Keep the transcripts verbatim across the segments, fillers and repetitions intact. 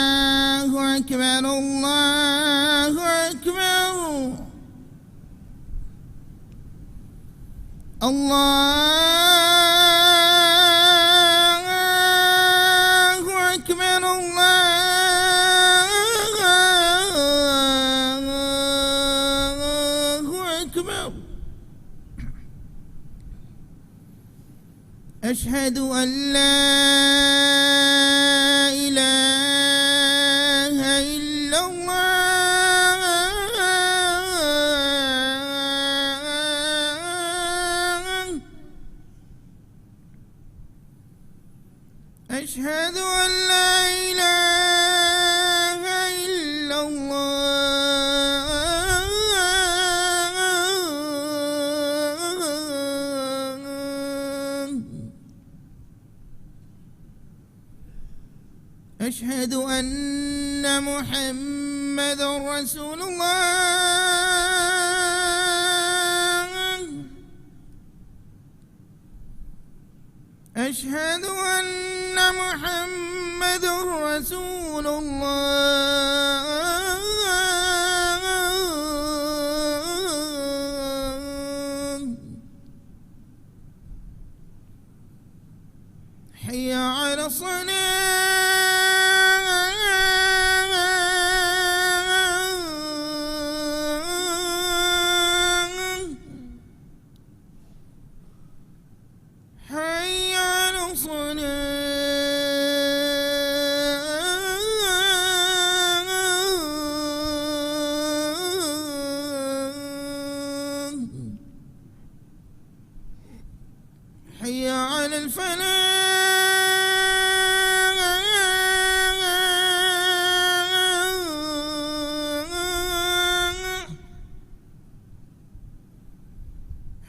الله أكبر، الله أكبر. الله أكبر، الله أكبر. أشهد أن لا إله إلا الله. أشهد أن لا إله إلا الله. أشهد أن محمدا رسول الله. أشهد أن محمدا رسول الله. حي على الصلاة. حي على الصلاة. حي على الفلاح.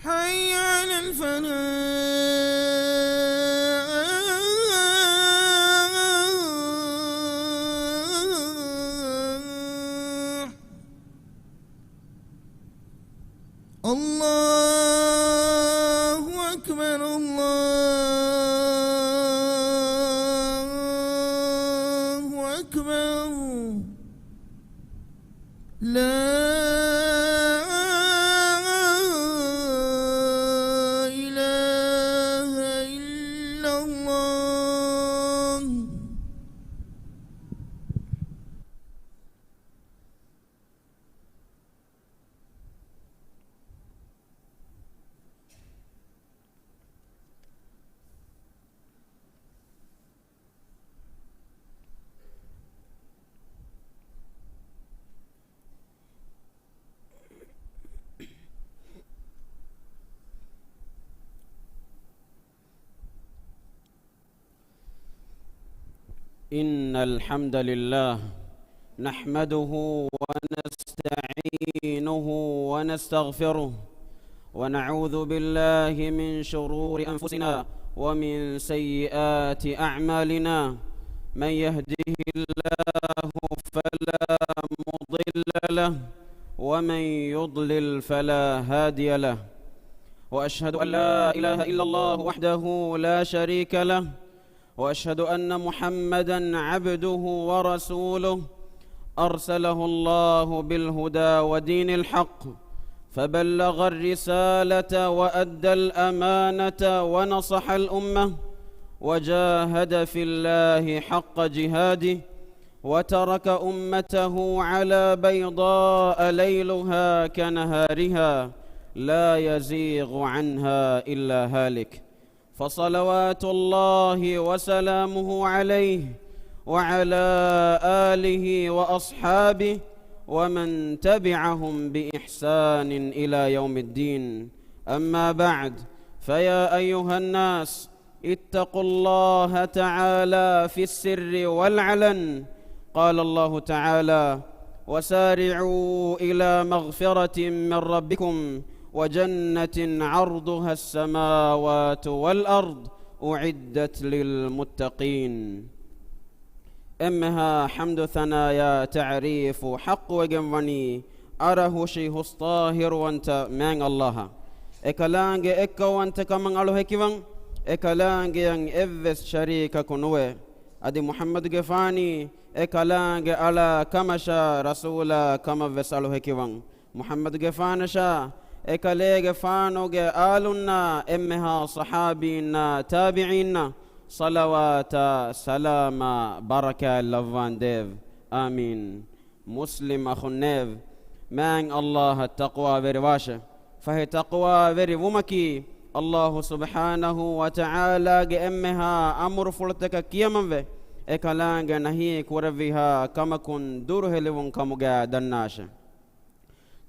حي على الفلاح. الله أكبر، الله أكبر. لا إله إلا الله. إن الحمد لله نحمده ونستعينه ونستغفره، ونعوذ بالله من شرور أنفسنا ومن سيئات أعمالنا. من يهده الله فلا مضل له، ومن يضلل فلا هادي له. وأشهد أن لا إله إلا الله وحده لا شريك له، وأشهد أن محمدا عبده ورسوله، أرسله الله بالهدى ودين الحق، فبلغ الرسالة وأدى الأمانة ونصح الأمة، وجاهد في الله حق جهاده، وترك أمته على بيضاء ليلها كنهارها، لا يزيغ عنها إلا هالك. فصلوات الله وسلامه عليه وعلى آله وأصحابه ومن تبعهم بإحسان إلى يوم الدين. أما بعد، فيا أيها الناس، اتقوا الله تعالى في السر والعلن. قال الله تعالى: وسارعوا إلى مغفرة من ربكم وجنة عرضها السماوات والأرض أعدت للمتقين. އެންމެހާ ޙަމްދު ޘަނާޔާ ތަޢުރީފު ޙައްޤުވެގެންވަނީ އަރަހުށި ހުސްޠާހިރުވަންތަ މާތް ﷲ އަށް. އެކަލާނގެ އެއްކައުވަންތަކަމަށް އަޅު ހެކިވަން، އެ ކަލާނގެއަށް އެއްވެސް ޝަރީކަކު ނުވޭ. އަދި މުޙައްމަދުގެފާނީ އެ ކަލާނގެ އަޅާ ކަމަށާ ރަސޫލާ ކަމަށްވެސް އަޅު ހެކިވަން. މުޙައްމަދުގެފާނަށާ އެކަލޭގެފާނުގެ އާލުންނާ އެންމެހާ ޞަޙާބީންނާ ތާބިޢީންނަށް ޞަލަވާތާ ސަލާމާ ބަރަކާތް ލައްވާނދޭވެ. އާމީން. މުސްލިމް އަޚުންނޭވެ! މާތް ﷲ އަށް ތަޤްވާވެރިވާށެ. ފަހެ ތަޤްވާވެރިވުމަކީ ﷲ ސުބްޙާނަހޫ ވަތަޢާލާގެ އެންމެހާ އަމުރުފުޅުތަކަށް ކިޔަމަންވެ، އެކަލާނގެ ނަހީ ކުރެއްވިހާ ކަމަކުން ދުރުހެލިވުން ކަމުގައި ދަންނާށެ.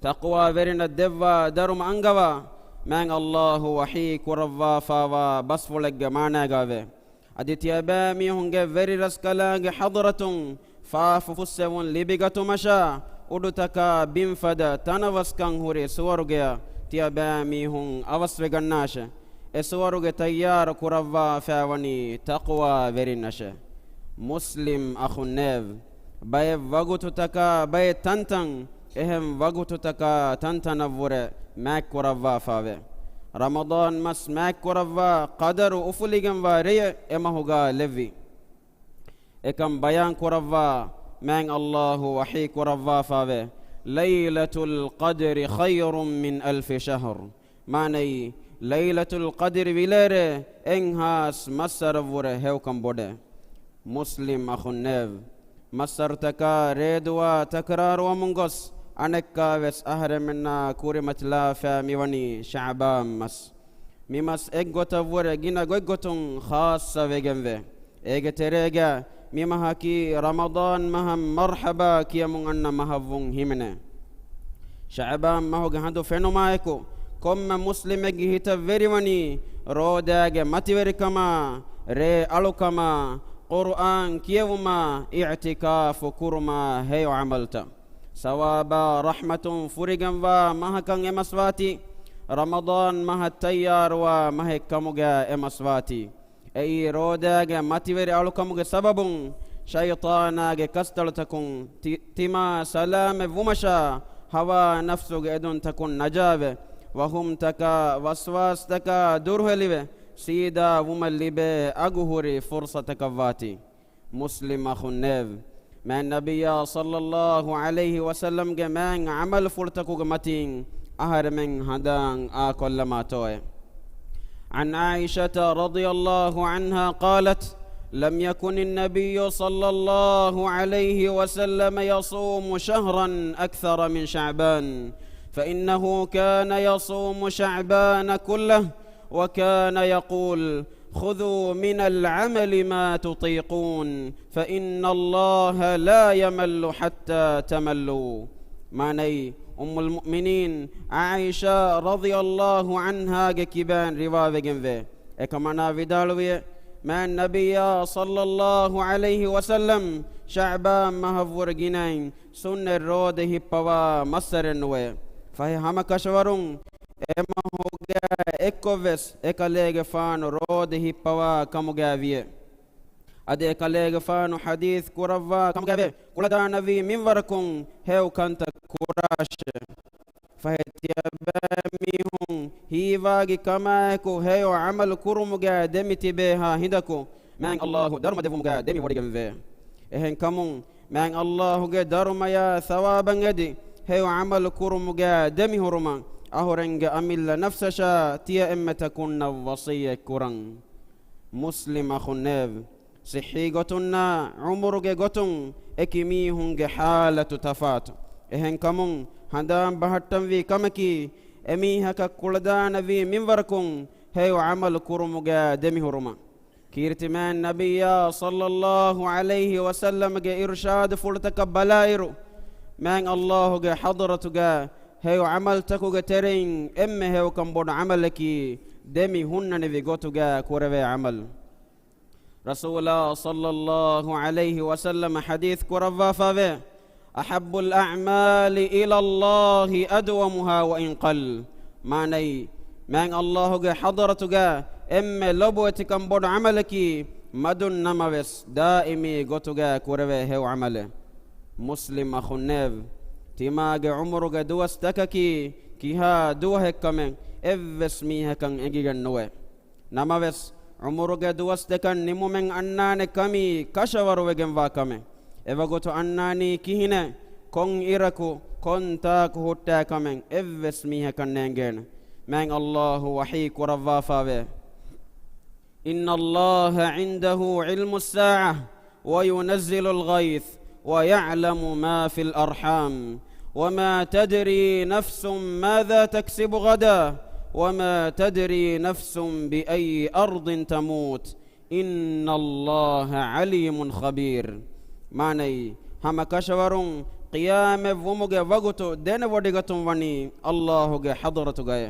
ތަޤްވާވެރިންނަށް ދެއްވާ ދަރުމަ އަންގަވާ، މާތް ﷲ ވަޙީ ކުރައްވާފާވާ ބަސްފުޅެއްގެ މާނާގައިވޭ. އަދި ތިޔަބައިމީހުންގެ ވެރިރަސްކަލާނގެ ޙަޟްރަތުން ފާފަ ފުއްސެވުން ލިބިގަތުމަށާ، އުޑުތަކާ ބިންފަދަ ތަނަވަސްކަން ހުރި ސުވަރުގެއަށް ތިޔަބައިމީހުން އަވަސްވެގަންނާށެ. އެ ސުވަރުގެ ތައްޔާރު ކުރައްވާފައިވަނީ ތަޤްވާވެރިންނަށެ. މުސްލިމް އަޚުންނޭވެ! ބައެއް ވަގުތުތަކާ ބައެއް ތަންތަން، އެހެން ވަގުތުތަކާ ތަންތަނަށްވުރެ މާތްކުރައްވާފައިވޭ. ރަމަޟާން މަސް މާތްކުރައްވާ ޤަދަރު އުފުލިގެންވާ ރެޔެއް އެމަހުގަ ލެއްވި. އެކަން ބަޔާންކުރައްވާ، މާތް ﷲ ވަޙީ ކުރައްވާފައިވޭ، "ليلة القدر خير من ألف شهر." މާނައީ، ލައިލަތުލް ޤަދްރި ވިލޭރޭ އެއްހާސް މައްސަރަށްވުރެ ހެޔޮކަން ބޮޑޭ. މުސްލިމް އަޚުންނޭވެ! މައްސަރުތަކާ ރޭދުވާ ތަކްރާރުވަމުން ގޮސް، އަނެއްކާވެސް އަހަރެމެންނާ ކުރިމަތިލާފައި މިވަނީ ޝަޢުބާން މަސް. މި މަސް އެއްގޮތަށްވުރެ ގިނަ ގޮތްގޮތުން ޚާއްޞަވެގެންވޭ. އޭގެ ތެރޭގަ މި މަހަކީ ރަމަޟާން މަހަށް މަރްޙަބާ ކިޔަމުން އަންނަ މަހަށްވުން ހިމެނޭ. ޝަޢުބާން މަހުގެ ހަނދު ފެނުމާއެކު، ކޮންމެ މުސްލިމެއްގެ ހިތަށް ވެރިވަނީ، ރޯދާގެ މަތިވެރިކަމާ، ރޭ އަޅުކަމާ، ޤުރުއާން ކިޔެވުމާ، އިޢްތިކާފު ކުރުމާ ހެޔޮ ޢަމަލުތައް. ސަވާބާ ރަޙްމަތުން ފުރިގެންވާ މަހަކަށް އެ މަސްވާތީ، ރަމަޟާން މަހަށް ތައްޔާރުވާ މަހެއް ކަމުގައި އެ މަސްވާތީ. އެއީ ރޯދާގެ މަތިވެރި އަޅުކަމުގެ ސަބަބުން ޝައިޠާނާގެ ކަސްތަޅުތަކުން ތި-، ތިމާ ސަލާމަތް ވުމަށާ، ހަވާ ނަފްސުގެ އެދުންތަކުން ނަޖާވެ، ވަހުމްތަކާ ވަސްވާސްތަކާ ދުރުހެލިވެ، ސީދާ ވުމަށް ލިބޭ އަގުހުރި ފުރުޞަތަކަށްވާތީ. މުސްލިމް އަޚުންނޭވެ! މާތް ނަބިއްޔާ ޞައްލައްލާހު ޢަލައިހި ވަސައްލަމްގެ މާތް ޢަމަލުފުޅުތަކުގެ މަތީން އަހަރެމެން ހަނދާން އާކޮށްލަމާތޯއޭ. عن عائشة رضي الله عنها قالت: لم يكن النبي صلى الله عليه وسلم يصوم شهرا أكثر من شعبان، فإنه كان يصوم شعبان كله، وكان يقول: خذوا من العمل ما تطيقون، فإن الله لا يمل حتى تملوا. މާނައީ، އުއްމުލް މުއުމިނީން ޢާއިޝާ ރަޟިޔައްލާހު ޢަންހާގެ ކިބައިން ރިވާވެގެންވޭ. އެކަމަނާ ވިދާޅުވިއޭ، މާތް ނަބިއްޔާ ޞައްލައްލާހު ޢަލައިހި ވަސައްލަމް ޝަޢުބާން މަހަށްވުރެ ގިނައިން ސުންނަތް ރޯދަ ހިއްޕަވާ މައްސަރެއް ނުވޭ. ފަހެ ހަމަ ކަށަވަރުން އެމަހުގަ އެއްކޮށްވެސް އެކަލޭގެފާނު ރޯދަ ހިއްޕަވާ ކަމުގައި ވިޔޭ. އަދި އެކަލޭގެފާނު ޙަދީޘް ކުރައްވާ ކަމުގައިވޭ، ކުޅަދާނަވީ މިންވަރަކުން ހެޔޮ ކަންތައް ކުރާށޭ. ފަހެ ތިޔަބައިމީހުން ހީވާގި ކަމާއެކު ހެޔޮ ޢަމަލު ކުރުމުގައި ދެމި ތިބޭހާ ހިނދަކު، މާތް ﷲ ދަރުމަ ދެއްވުމުގައި ދެމި ވޮޑިގެންވޭ. އެހެން ކަމުން، މާތް ﷲ ގެ ދަރުމަޔާ ޘަވާބަށް އެދި، ހެޔޮ ޢަމަލު ކުރުމުގައި ދެމިހުރުމަށް، އަހުރެންގެ އަމިއްލަ ނަފްސަށާ ތިޔަ އެންމެ ތަކުންނަށް ވަޞިއްޔަތް ކުރަން. މުސްލިމް އަޚުންނޭވެ! ޞިއްޙީ ގޮތުންނާ ޢުމުރުގެ ގޮތުން އެކި މީހުންގެ ޙާލަތު ތަފާތު. އެހެން ކަމުން، ހަނދާން ބަހައްޓަންވީ ކަމަކީ، އެމީހަކަށް ކުޅަދާނަވީ މިންވަރަކުން ހެޔޮ ޢަމަލު ކުރުމުގައި ދެމިހުރުމަށް. ކީރިތި މާތް ނަބިއްޔާ ޞައްލައްލާހު ޢަލައިހި ވަސައްލަމްގެ އިރުޝާދުފުޅުތަކަށް ބަލާއިރު، މާތް ﷲ ގެ ޙަޟްރަތުގަ ހެޔޮ ޢަމަލުތަކުގެ ތެރެއިން އެންމެ ހެޔޮކަން ބޮޑު ޢަމަލަކީ، ދެމި ހުންނަނިވި ގޮތުގަ ކުރެވޭ ޢަމަލު. ރަސޫލާ ޞައްލައްލާހު ޢަލައިހި ވަސައްލަމަ ޙަދީޘް ކުރައްވާފައިވޭ، "أحب الأعمال إلى الله أدومها وإن قل." މާނައީ، މާތް ﷲ ގެ ޙަޟްރަތުގަ އެންމެ ލޮބުވެތިކަން ބޮޑު ޢަމަލަކީ، މަދުން ނަމަވެސް ދާއިމީ ގޮތުގަ ކުރެވޭ ހެޔޮ ޢަމަލެއް. މުސްލިމް އަޚުންނޭވެ! ތިމާގެ ޢުމުރުގެ ދުވަސްތަކަކީ ކިހާ ދުވަހެއްކަމެއް އެއްވެސް މީހަކަށް އެނގިގެން ނުވޭ. ނަމަވެސް، ޢުމުރުގެ ދުވަސް ދެކަން ނިމުމެން އަންނާނެ ކަމީ ކަށަވަރުވެގެންވާ ކަމެއް. އެވަގުތު އަންނާނީ ކިހިނެއް، ކޮން އިރަކު، ކޮން ތާކު ހުއްޓާ ކަމެއް އެއްވެސް މީހަކަށް ނޭނގޭނެ. މާތް ﷲ ވަޙީ ކުރައްވާފާވޭ. إن الله عنده علم الساعة وينزل الغيث ويعلم ما في الأرحام وما تدري نفس ماذا تكسب غدا وما تدري نفس بأي أرض تموت إن الله عليم خبير. މާނައީ، ހަމަ ކަށަވަރުން ޤިޔާމަތް ވުމުގެ ވަގުތު ދެނެވޮޑިގަތުން ވަނީ ﷲ ގެ ޙަޟްރަތުގައޭ.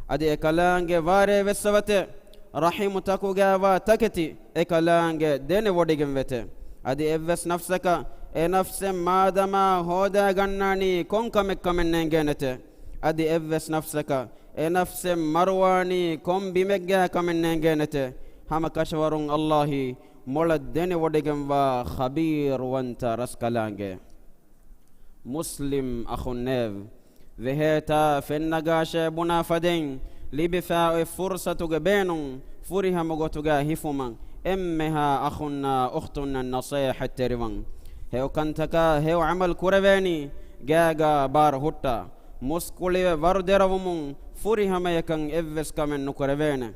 އަދި އެކަލާނގެ ވާރޭ ވެއްސަވަތެ، ރަޙިމުތަކުގައިވާ ތަކެތި އެކަލާނގެ ދެނެވޮޑިގެން ވެތެ. އަދި އެއްވެސް ނަފްސަކަށް އެ ނަފްސެއް މާދަމާ ހޯދާގަންނާނީ ކޮން ކަމެއް ކަމެއް ނޭނގޭނެތެ. އަދި އެއްވެސް ނަފްސަކަށް އެ ނަފްސެއް މަރުވާނީ ކޮން ބިމެއްގައި ކަމެއް ނޭނގޭނެތެ. ހަމަ ކަށަވަރުން ﷲ އީ މޮޅަށް ދެނެވޮޑިގެންވާ ޚަބީރުވަންތަ ރަސްކަލާނގެ. މުސްލިމް އަޚުންނޭވެ! ވެހޭތާ ފެންނަގާށޭ ބުނާ ފަދައިން، ލިބިފާ އޮތް ފުރުޞަތުގެ ބޭނުން ފުރިހަމަ ގޮތުގަ ހިފުމަށް އެންމެހާ އަޚުންނާ އުޚްތުންނަށް ނަޞޭޙަތްތެރިވަން. ހެޔޮ ކަންތަކާ ހެޔޮ ޢަމަލު ކުރެވޭނީ ގާގާ ބާރު ހުއްޓާ، މުސްކުޅިވެ ވަރު ދެރަވުމުން ފުރިހަމަޔަކަށް އެއްވެސް ކަމެއް ނުކުރެވޭނެ.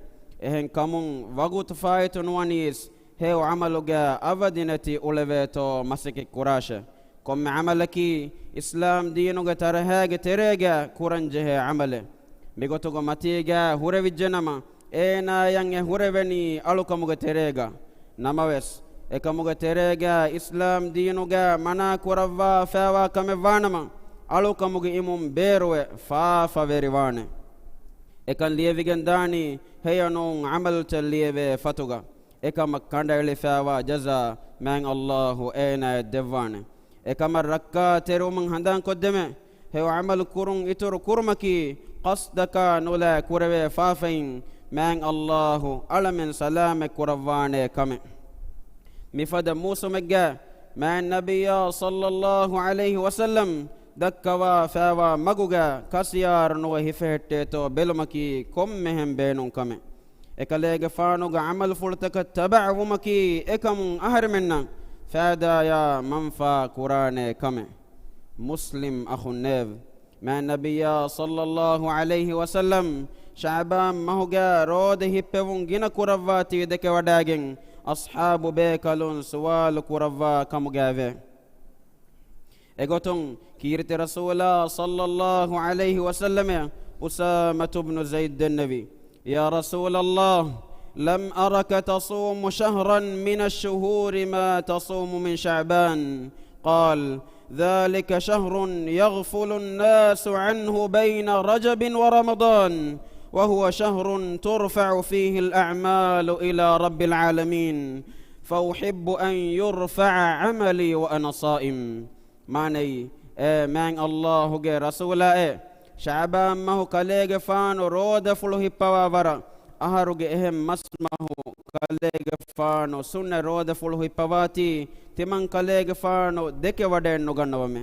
އެހެން ކަމުން ވަގުތު ފާއިތު ނުވަނީސް ހެޔޮ ޢަމަލުގަ އަވަދިނެތި އުޅެވޭތޯ މަސައްކަތް ކުރާށޭ. ކޮންމެ ޢަމަލަކީ އިސްލާމް ދީނުގެ ތަރަހާގެ ތެރޭގަ ކުރަންޖެހޭ ޢަމަލެއް. މިގޮތުގަ މަތީގަ ހުރެވިއްޖެނަމަ، އޭނާޔަށް އެ ހުރެވެނީ އަޅުކަމުގެ ތެރޭގަ. ނަމަވެސް، އެކަމުގެ ތެރޭގަ އިސްލާމް ދީނުގަ މަނާ ކުރައްވާފައިވާ ކަމެއް ވާނަމަ، އަޅުކަމުގެ އިމުން ބޭރުވެ ފާފަވެރިވާނެ. އެކަން ލިޔެވިގެން ދާނީ ހެޔޮ ނޫން ޢަމަލުތައް ލިޔެވޭ ފަތުގަ. އެކަމަށް ކަނޑައެޅިފައިވާ ޖަޒާ މާތް ﷲ އޭނާޔަށް ދެއްވާނެ. އެކަމަށް ރައްކާތެރިވުމުން ހަނދާންކޮށްދެމޭ، ހެޔޮ ޢަމަލު ކުރުން އިތުރު ކުރުމަކީ، ޤަޞްދަކާ ނުލާ ކުރެވޭ ފާފައިން މާތް ﷲ އަޅަމެން ސަލާމަތް ކުރައްވާނޭ ކަމެއް. މިފަދަ މޫސުމެއްގަ މާތް ނަބިއްޔާ ޞައްލައްލާހު ޢަލައިހި ވަސައްލަމް ދައްކަވާފައިވާ މަގުގަ ކަސިޔާރު ނުވެ ހިފެހެއްޓޭތޯ ބެލުމަކީ ކޮންމެހެން ބޭނުން ކަމެއް. އެކަލޭގެފާނުގެ ޢަމަލުފުޅުތަކަށް ތަބަޢަވުމަކީ އެކަމުން އަހަރެމެންނަށް ފައިދާޔާ މަންފާ ކުރާނޭ ކަމެއް. މުސްލިމް އަޚުންނޭވެ! މާތް ނަބިއްޔާ ޞައްލައްލާހު ޢަލައިހި ވަސައްލަމް ޝަޢުބާން މަހުގަ ރޯދަ ހިއްޕެވުން ގިނަ ކުރައްވާތީ ދެކެވަޑައިގެން އަޞްޙާބު ބޭކަލުން ސުވާލު ކުރައްވާކަމުގައެވެ. އެގޮތުން ކީރިތި ރަސޫލާ ޞައްލައްލާހު ޢަލައިހި ވަސައްލަމަށް އުސާމަތު ބްނު ޒައިދު ދެންނެވި، يا رسول الله، لم أرك تصوم شهرا من الشهور ما تصوم من شعبان. قال، ذلك شهر يغفل الناس عنه بين رجب ورمضان، وهو شهر ترفع فيه الأعمال إلى رب العالمين، فأحب أن يرفع عملي وأنا صائم. މާނައީ، އޭ މާތް ﷲ ގެ ރަސޫލާއޭ، ޝަޢުބާން މަހު ކަލޭގެފާނު ރޯދަފުޅު ހިއްޕަވާ ވަރަށް، އަހަރުގެ އެހެން މަސް މަހު ކަލޭގެފާނު ސުންނަތް ރޯދަފުޅު ހިއްޕަވާތީ، ތިމަން ކަލޭގެފާނު ދެކެވަޑައެއްނުގަންނަވަމޭ.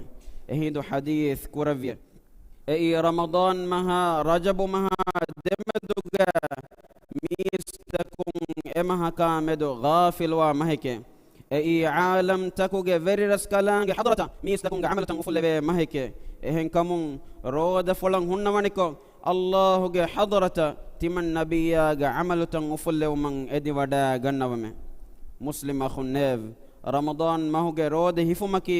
އެހިނދު ޙަދީޘް ކުރެއްވިއޭ. އެއީ ރަމަޟާން މަހާ ރަޖަބު މަހާ ދެމެދުގަ މީސްތަކުން އެ މަހަކާ މެދު ޣާފިލުވާ މަހެކޭ. އެއީ ޢާލަމްތަކުގެ ވެރިރަސްކަލާނގެ ޙަޟްރަތަށް މީސްތަކުންގެ ޢަމަލުތައް އުފުއްލެވޭ މަހެކޭ. އެހެންކަމުން ރޯދަފުޅަށް ހުންނަވަނިކޮށް، ﷲ ގެ ޙަޟްރަތަށް ތިމަން ނަބިއްޔާގެ ޢަމަލުތައް އުފުއްލެވުމަށް އެދިވަޑައިގަންނަވަމޭ. މުސްލިމް އަޚުންނޭވެ! ރަމަޟާން މަހުގެ ރޯދަ ހިފުމަކީ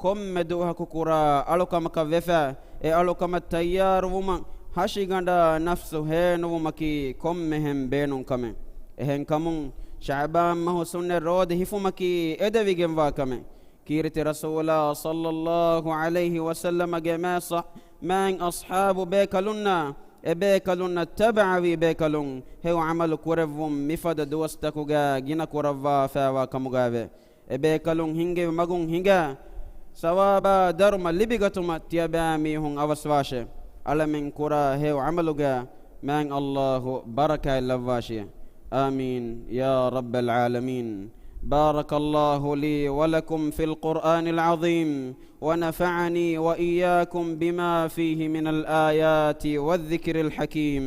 ކޮންމެ ދުވަހަކު ކުރާ އަޅުކަމަކަށް ވެފަ، އެ އަޅުކަމަށް ތައްޔާރުވުމަށް ހަށިގަނޑާ ނަފްސު ހޭނުވުމަކީ ކޮންމެހެން ބޭނުން ކަމެއް. އެހެންކަމުން، ޝަޢުބާން މަހު ސުންނަތް ރޯދަ ހިފުމަކީ އެދެވިގެންވާ ކަމެއް. ކީރިތި ރަސޫލާ ޞައްލައްލާހު ޢަލައިހި ވަސައްލަމަގެ މާތް ޞަ-، މާތް އަޞްޙާބު ބޭކަލުންނާ އެބޭކަލުންނަށް ތަބަޢަވި ބޭކަލުން ހެޔޮ ޢަމަލު ކުރެއްވުން މިފަދަ ދުވަސްތަކުގަ ގިނަ ކުރައްވާފައިވާ ކަމުގައެވެ. އެބޭކަލުން ހިންގެވި މަގުން ހިނގާ، ސަވާބާ ދަރުމަ ލިބިގަތުމަށް ތިޔަބައިމީހުން އަވަސްވާށޭ. އަޅަމެން ކުރާ ހެޔޮ ޢަމަލުގަ މާތް ﷲ ބަރަކާތް ލައްވާށި. آمين يا رب العالمين. بارك الله لي ولكم في القرآن العظيم، ونفعني وإياكم بما فيه من الآيات والذكر الحكيم.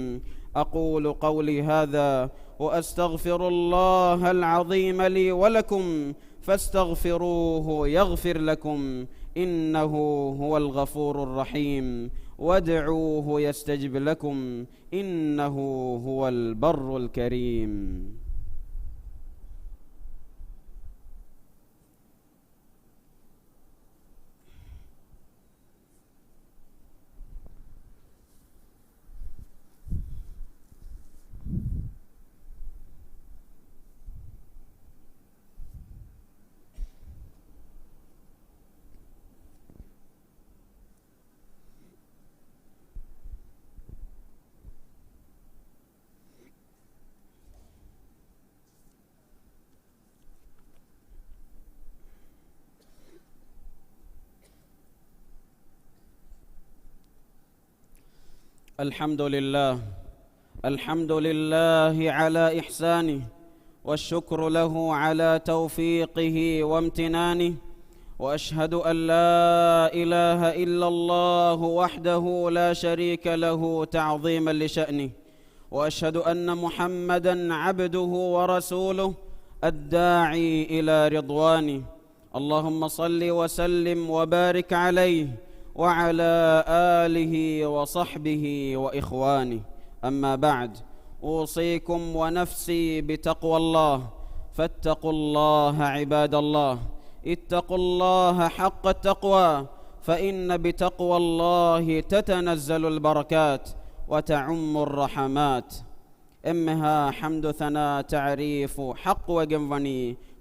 أقول قولي هذا وأستغفر الله العظيم لي ولكم فاستغفروه يغفر لكم إنه هو الغفور الرحيم وادعوه يستجب لكم إنه هو البر الكريم. الحمد لله. الحمد لله على إحسانه، والشكر له على توفيقه وامتنانه، وأشهد أن لا إله إلا الله وحده لا شريك له تعظيما لشأنه، وأشهد أن محمدا عبده ورسوله الداعي إلى رضوانه. اللهم صل وسلم وبارك عليه وعلى آله وصحبه وإخوانه. أما بعد، أوصيكم ونفسي بتقوى الله، فاتقوا الله عباد الله، اتقوا الله حق التقوى، فإن بتقوى الله تتنزل البركات وتعم الرحمات. އެންމެހާ ޙަމްދު ޘަނާ ތަޢުރީފު ޙައްޤުވެގެން ވަނީ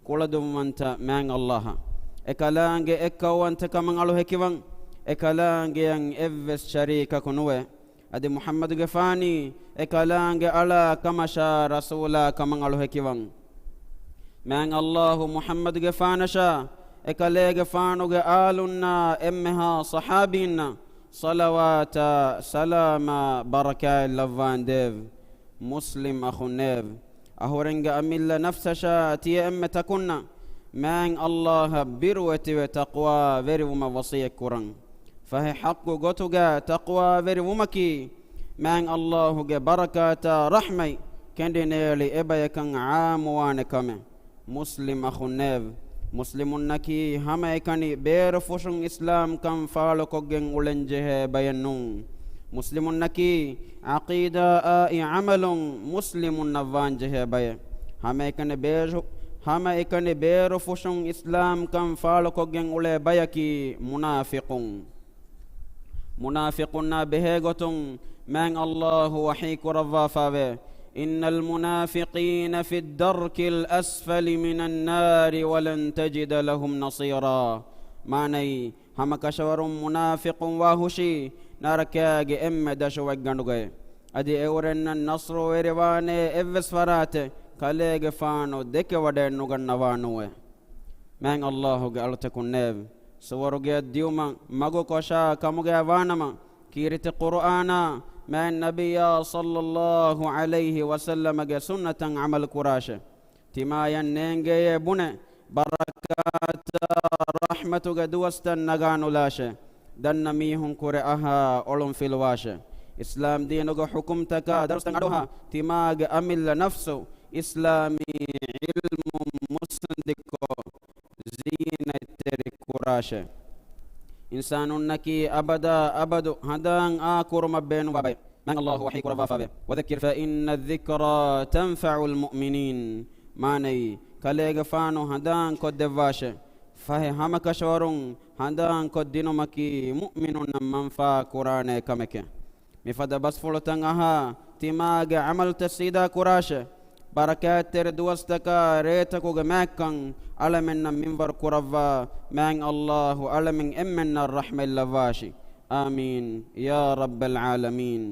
ކުޅަދުންވަންތަ މާތް ﷲ އަށް. އެކަލާނގެ އެއްކައުވަންތަކަމަށް އަޅު ހެކިވަން، އެކަލާނގެއަށް އެއްވެސް ޝަރީކަކު ނުވޭ. އަދި މުޙައްމަދުގެފާނީ އެކަލާނގެ އަޅާ ކަމަށާ ރަސޫލާ ކަމަށް އަޅު ހެކިވަން. މާތް ﷲ މުޙައްމަދުގެފާނަށާ އެކަލޭގެފާނުގެ އާލުންނާ އެންމެހާ ޞަޙާބީންނަށް ޞަލަވާތާ ސަލާމާ ބަރަކާތް ލައްވާނދޭވެ. މުސްލިމް އަޚުންނޭވެ! އަހުރެންގެ އަމިއްލަ ނަފްސަށާ ތިޔަ އެންމެ ތަކުންނަށް މާތް ﷲ އަށް ބިރުވެތިވެ ތަޤްވާވެރިވުމަށް ވަޞިއްޔަތް ކުރަން. ފަހެ ޙައްޤު ގޮތުގަ ތަޤްވާވެރިވުމަކީ، މާތް ﷲ ގެ ބަރަކާތާ ރަޙްމަތް ކެނޑިނޭޅި އެބަޔަކަށް ޢާއްމުވާނެ ކަމެއް. މުސްލިމް އަޚުންނޭވެ! މުސްލިމުންނަކީ ހަމައެކަނި ބޭރުފުށުން އިސްލާމްކަން ފާޅުކޮށްގެން އުޅެންޖެހޭ ބަޔެއް ނޫން. މުސްލިމުންނަކީ ޢަޤީދާއާއި ޢަމަލުން މުސްލިމުންނަށް ވާންޖެހޭ ބަޔެއް. ހަމައެކަނި ބޭރު-، ހަމައެކަނި ބޭރުފުށުން އިސްލާމްކަން ފާޅުކޮށްގެން އުޅޭ ބަޔަކީ މުނާފިޤުން. މުނާފިޤުންނާ ބެހޭގޮތުން މާތް ﷲ ވަޙީ ކުރައްވާފައިވޭ، إن المنافقين في الدرك الأسفل من النار ولن تجد لهم نصيرا. މާނައީ، ހަމަކަށަވަރުން މުނާފިޤުން ވާހުށީ ނަރަކާގެ އެންމެ ދަށުވަތްގަނޑުގައި. އަދި އެއުރެންނަށް ނަޞްރު ވެރިވާނޭ އެއްވެސް ފަރާތެއް ކަލޭގެފާނު ދެކެވަޑައެއްނުގަންނަވާނުވެ. މާތް ﷲ ގެ އަޅުތަކުންނޭވެ! ސުވަރުގެއަށް ދިޔުމަށް މަގު ކޮށާ ކަމުގައި ވާނަމަ، ކީރިތި ޤުރުއާނާ މާތް ނަބިއްޔާ ޞައްލައްލާހު ޢަލައިހި ވަސައްލަމަގެ ސުންނަތަށް ޢަމަލު ކުރާށޭ. ތިމާޔަށް ނޭނގެޔޭ ބުނެ، ބަރަކާތާ ރަޙްމަތުގެ ދުވަސްތައް ނަގާނުލާށޭ. ދަންނަ މީހުން ކުރެ އަހާ އޮޅުން ފިލުވާށޭ. އިސްލާމް ދީނުގެ ޙުކުމްތަކާ ދަރުސްތައް އަޑުއަހާ، ތިމާގެ އަމިއްލަ ނަފްސު އިސްލާމީ ޢިލްމުން މުއްސަނދިކޮށް، ޒީނަތްތެރި ކުރާށޭ. އިންސާނުންނަކީ އަބަދާ އަބަދު ހަނދާން އާ ކުރުމަށް ބޭނުންވާ ބައެއް. މާތް ﷲ ވަޙީ ކުރައްވާފައިވޭ، وذكر فإن الذكرى تنفع المؤمنين. މާނައީ، ކަލޭގެފާނު ހަނދާންކޮށްދެއްވާށޭ. ފަހެ ހަމަކަށަވަރުން ހަނދާންކޮށްދިނުމަކީ މުއުމިނުންނަށް މަންފާ ކުރާނޭ ކަމެކޭ. މިފަދަ ބަސްފުޅުތައް އަހާ، ތިމާގެ ޢަމަލުތައް ސީދާ ކުރާށޭ. ބަރަކާތްތެރި ދުވަސްތަކާ ރޭތަކުގެ މާތްކަން އަޅަމެންނަށް މިންވަރު ކުރައްވާ، މާތް ﷲ އަޅަމެން އެންމެންނަށް ރަޙްމަތް ލައްވާށި. އާމީން ޔާ ރައްބަލް ޢާލަމީން.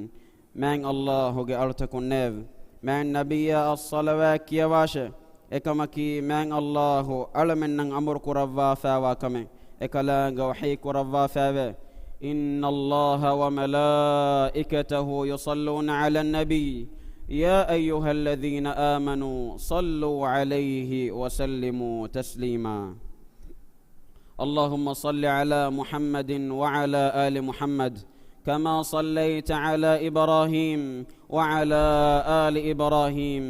މާތް ﷲ ގެ އަޅުތަކުންނޭވެ! މާތް ނަބިއްޔާއަށް ޞަލަވާތް ކިޔަވާށޭ. އެކަމަކީ، މާތް ﷲ އަޅަމެންނަށް އަމުރު ކުރައްވާފައިވާ ކަމެއް. އެކަލާނގެ ވަޙީ ކުރައްވާފައިވޭ، إن الله وملائكته يصلون على النبي يا أيها الذين آمنوا صلوا عليه وسلموا تسليما. اللهم صل على محمد وعلى آل محمد كما صليت على إبراهيم وعلى آل إبراهيم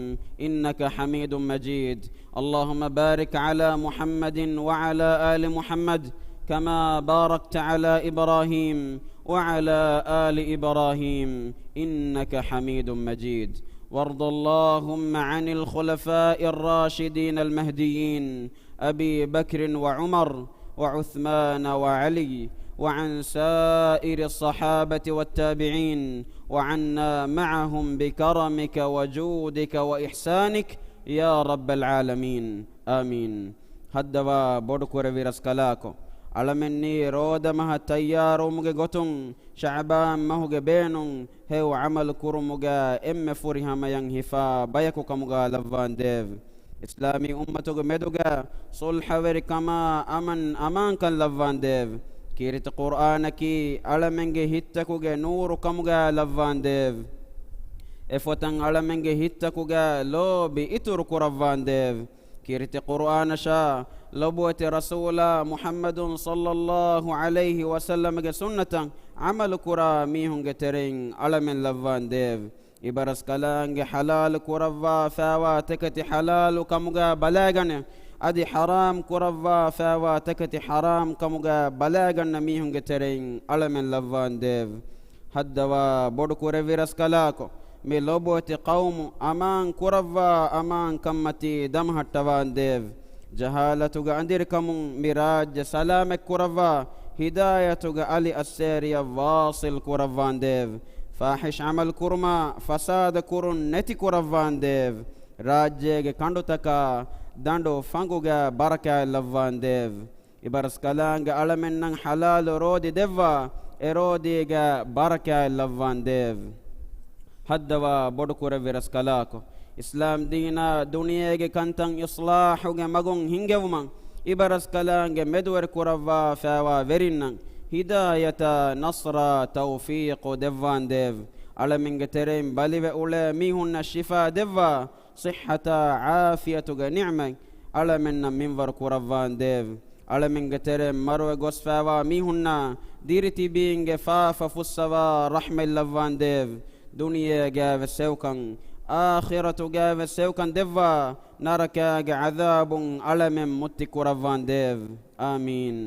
إنك حميد مجيد. اللهم بارك على محمد وعلى آل محمد كما باركت على إبراهيم وعلى آل إبراهيم إنك حميد مجيد. وارض اللهم عن الخلفاء الراشدين المهديين أبي بكر وعمر وعثمان وعلي وعن سائر الصحابة والتابعين وعنا معهم بكرمك وجودك وإحسانك يا رب العالمين. آمين. ހައްދަވާ ބޮޑުކުރެއްވި ރަސްކަލާކޮ، އަޅަމެންނީ ރޯދަމަހަށް ތައްޔާރުވުމުގެ ގޮތުން ޝަޢުބާން މަހުގެ ބޭނުން ހެޔޮ ޢަމަލު ކުރުމުގަ އެންމެ ފުރިހަމަޔަށް ހިފާ ބަޔަކު ކަމުގަ ލައްވާނދޭވެ. އިސްލާމީ އުއްމަތުގެ މެދުގަ ޞުލްޙަވެރިކަމާ އަމަން އަމާންކަން ލައްވާނދޭވެ. ކީރިތި ޤުރްއާނަކީ އަޅަމެންގެ ހިތްތަކުގެ ނޫރު ކަމުގަ ލައްވާނދޭވެ. އެފޮތަށް އަޅަމެންގެ ހިތްތަކުގަ ލޯބި އިތުރު ކުރައްވާނދޭވެ. ކީރިތި ޤުރްއާނަށާ ލޮބުވެތި ރަސޫލާ މުޙައްމަދު ޞައްލައްލާހު ޢަލައިހި ވަސައްލަމަގެ ސުންނަތަށް ޢަމަލު ކުރާ މީހުންގެ ތެރެއިން އަޅަމެން ލައްވާނދޭވެ. އިބަރަސްކަލާނގެ ޙަލާލު ކުރައްވާފައިވާ ތަކެތި ޙަލާލު ކަމުގަ ބަލައިގަނެ، އަދި ޙަރާމް ކުރައްވާފައިވާ ތަކެތި ޙަރާމް ކަމުގަ ބަލައިގަންނަ މީހުންގެ ތެރެއިން އަޅަމެން ލައްވާނދޭވެ. ހައްދަވާ ބޮޑު ކުރެއްވި ރަސްކަލާކޮ، މި ލޮބުވެތި ޤައުމު އަމާން ކުރައްވާ އަމާންކަންމަތީ ދަމަހައްޓަވާނދޭވެ. ޖަހާލަތުގެ އަނދިރިކަމުން މި ރާއްޖެ ސަލާމަތް ކުރައްވާ، ހިދާޔަތުގެ އަލި އައްސޭރިއަށް ވާޞިލް ކުރައްވާނދޭވެ. ފާޙިޝް ޢަމަލު ކުރުމާ، ފަސާދަ ކުރުން ނެތި ކުރައްވާނދޭވެ. ރާއްޖޭގެ ކަނޑުތަކާ ދަނޑު ފަނގުގަ ބަރަކާތް ލައްވާނދޭވެ. އިބަރަސްކަލާނގެ އަޅަމެންނަށް ޙަލާލު ރޯދި ދެއްވާ، އެ ރޯދީގަ ބަރަކާތް ލައްވާނދޭވެ. ހައްދަވާ ބޮޑު ކުރެއްވި ރަސްކަލާކޮ، އިސްލާމް ދީނާ ދުނިޔޭގެ ކަންތައް އިޞްލާޙުގެ މަގުން ހިންގެވުމަށް އިބަރަސްކަލާނގެ މެދުވެރި ކުރައްވާފައިވާ ވެރިންނަށް ހިދާޔަތާ، ނަޞްރާ، ތައުފީޤު ދެއްވާނދޭވެ. އަޅަމެންގެ ތެރެއިން ބަލިވެ އުޅޭ މީހުންނަށް ޝިފާ ދެއްވާ، ޞިއްޙަތާ ޢާފިޔަތުގެ ނިޢުމަތް އަޅަމެންނަށް މިންވަރު ކުރައްވާނދޭވެ. އަޅަމެންގެ ތެރެއިން މަރުވެ ގޮސްފައިވާ މީހުންނާ ދިރިތިބީންގެ ފާފަ ފުއްސަވާ ރަޙްމަތް ލައްވާނދޭވެ. ދުނިޔޭގައިވެސް ހެޔޮކަން، އާޚިރަތުގައިވެސް ހެޔޮކަން ދެއްވާ، ނަރަކާގެ ޢަޛާބުން އަޅަމެން މުއްތި ކުރައްވާނދޭވެ. އާމީން.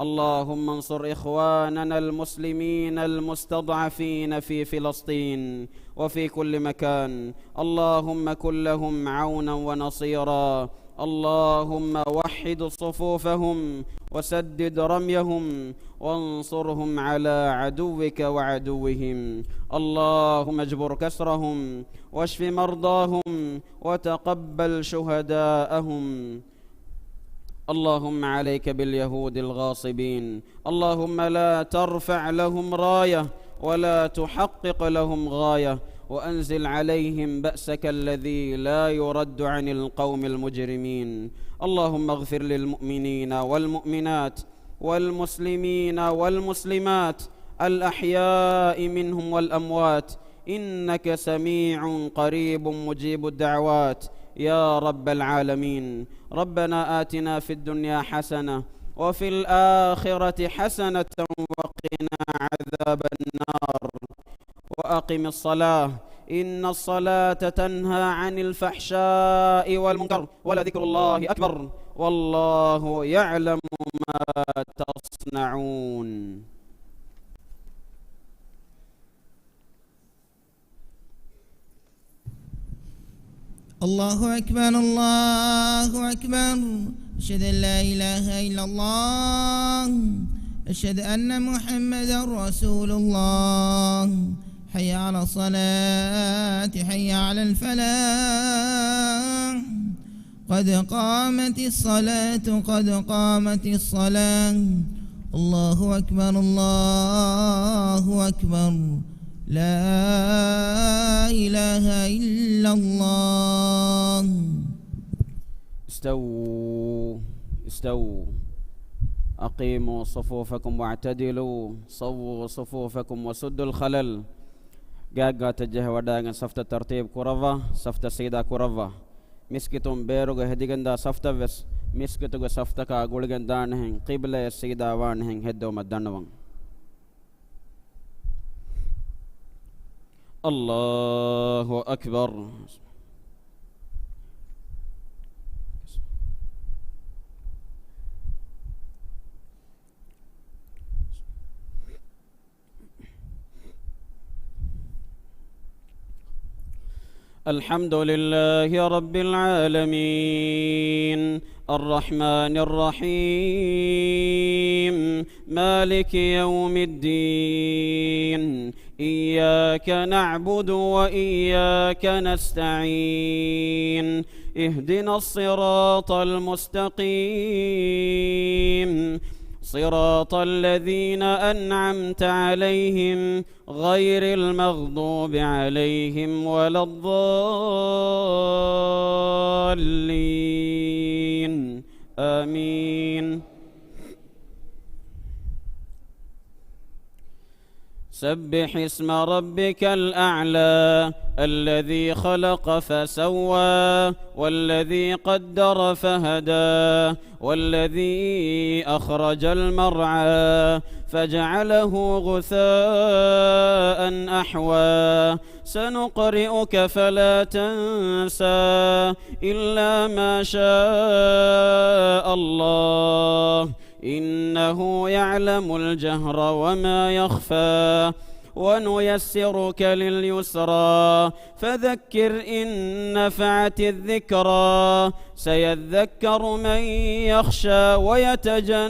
اللهم انصر إخواننا المسلمين المستضعفين في فلسطين وفي كل مكان. اللهم كن لهم عونا ونصيرا. اللهم وحد صفوفهم وسدد رميهم وانصرهم على عدوك وعدوهم. اللهم اجبر كسرهم واشف مرضاهم وتقبل شهداءهم. اللهم عليك باليهود الغاصبين. اللهم لا ترفع لهم راية ولا تحقق لهم غاية، وأنزل عليهم بأسك الذي لا يرد عن القوم المجرمين. اللهم اغفر للمؤمنين والمؤمنات والمسلمين والمسلمات الأحياء منهم والأموات، إنك سميع قريب مجيب الدعوات يا رب العالمين. ربنا آتنا في الدنيا حسنة وفي الآخرة حسنة وقنا عذاب النار. وأقم الصلاة إن الصلاة تنهى عن الفحشاء والمنكر ولذكر الله أكبر والله يعلم ما تصنعون. الله أكبر، الله أكبر. أشهد أن لا إله إلا الله. أشهد أن محمدا رسول الله. حي على الصلاة، حي على الفلاح. قد قامت الصلاة، قد قامت الصلاة. الله أكبر، الله أكبر. لا إله إلا الله. استووا، استووا. أقيموا صفوفكم واعتدلوا. سووا صفوفكم وسدوا الخلل. ގާތްގާތަށް ޖެހި ވަޑައިގެން ސަފްތައް ތަރްތީބު ކުރައްވާ، ސަފްތައް ސީދާ ކުރައްވާ. މިސްކިތުން ބޭރުގަ ހެދިގެންދާ ސަފްތައް ވެސް މިސްކިތުގެ ސަފްތަކާ ގުޅިގެން ދާނެހެން ޤިބްލަޔަށް ސީދާ ވާނެހެން ހެއްދެވުމަށް ދަންނަވަން. الله أكبر. الحمد لله رب العالمين، الرحمن الرحيم، مالك يوم الدين، إياك نعبد وإياك نستعين، اهدنا الصراط المستقيم، صراط الذين أنعمت عليهم، غير المغضوب عليهم ولا الضالين. آمين. سبح اسم ربك الأعلى، الذي خلق فسوى، والذي قدر فهدى، والذي أخرج المرعى، فجعله غثاء أحوى. سنقرئك فلا تنسى، إلا ما شاء الله، إنه يعلم الجهر وما يخفى، ونيسرك لليسرى، فذكر إن نفعت الذكرى، سيذكر من يخشى ويتجنبها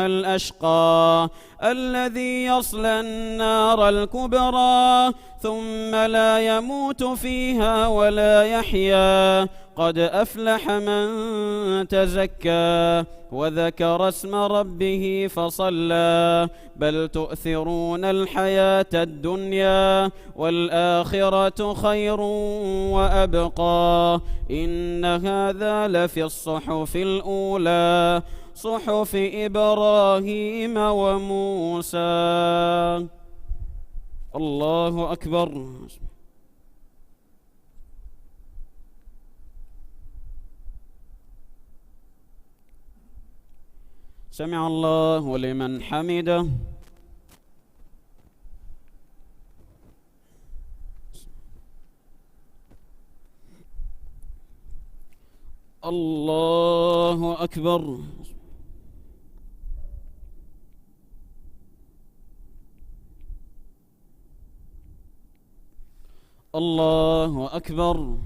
الأشقى، الذي يصلى النار الكبرى، ثم لا يموت فيها ولا يحيا، قد أفلح من تزكى، وذكر اسم ربه فصلى، بل تؤثرون الحياة الدنيا، والآخرة خير وأبقى، إن هذا لفي الصحف الأولى، صحف إبراهيم وموسى. الله أكبر. سمع الله لمن حمده. الله أكبر. الله أكبر.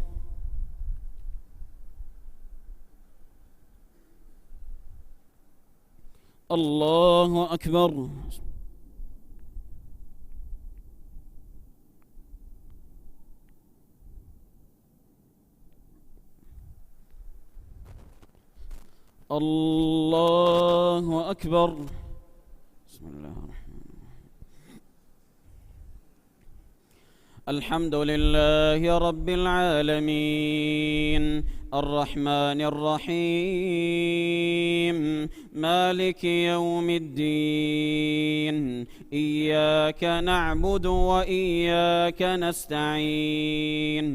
الله أكبر. الله أكبر. بسم الله الرحمن الرحيم. الحمد لله رب العالمين، الرحمن الرحيم، مالك يوم الدين، إياك نعبد وإياك نستعين.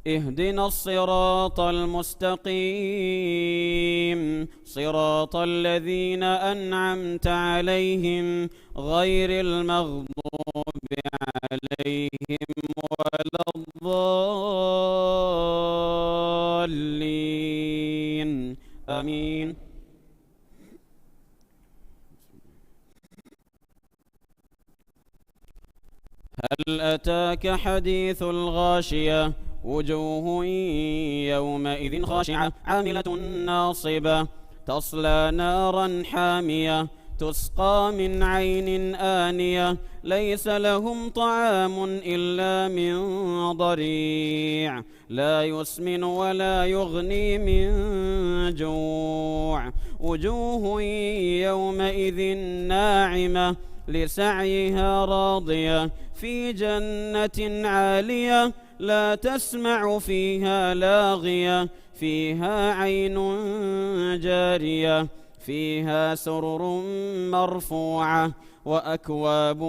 اهدنا الصراط المستقيم، صراط الذين أنعمت عليهم، غير المغضوب عليهم ولا الضالين. آمين. هل أتاك حديث الغاشية، وجوه يومئذ خاشعة، عاملة ناصبة، تصلى نارا حامية، تسقى من عين آنية، ليس لهم طعام إلا من ضريع، لا يسمن ولا يغني من جوع. وجوه يومئذ ناعمة، لسعيها راضية، في جنة عالية، لا تسمع فيها لاغية، فيها عين جارية، فيها سرر مرفوعة، وأكواب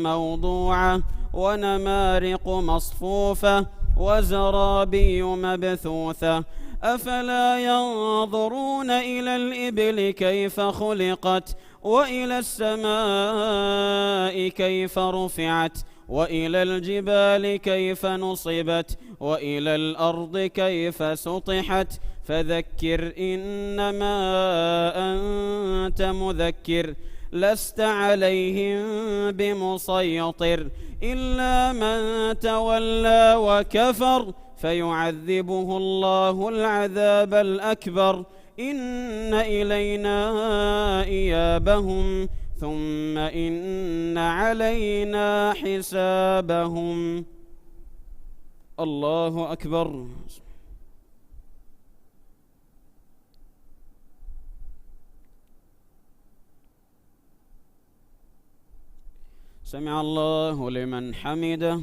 موضوعة، ونمارق مصفوفة، وزرابي مبثوثة. أفلا ينظرون إلى الإبل كيف خلقت، وإلى السماء كيف رفعت، وإلى الجبال كيف نصبت، وإلى الأرض كيف سطحت. فذكر إنما أنت مذكر، لست عليهم بمسيطر، إلا من تولى وكفر، فيعذبه الله العذاب الأكبر، إن إلينا إيابهم، ثم إن علينا حسابهم. الله أكبر. سمع الله لمن حمده.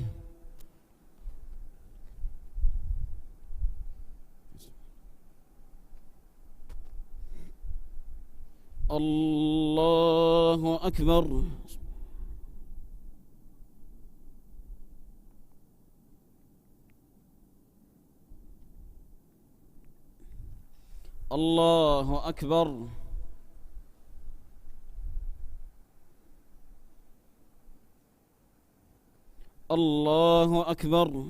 الله أكبر. الله أكبر. الله أكبر.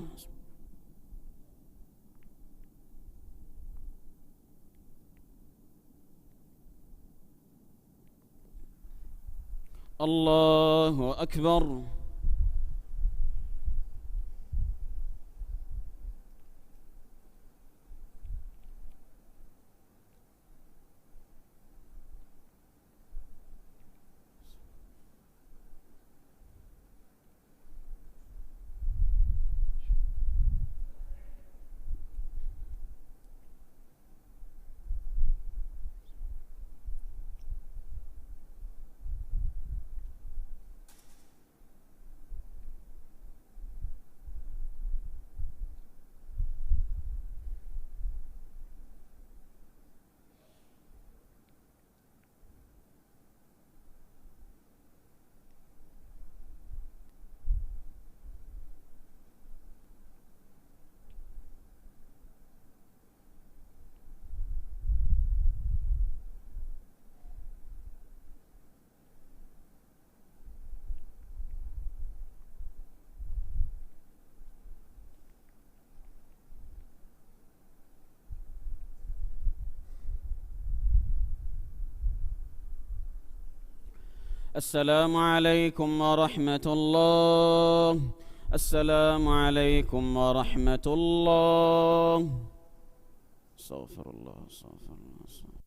الله أكبر. السلام عليكم ورحمة الله. السلام عليكم ورحمة الله. أستغفر الله، أستغفر الله، أستغفر الله.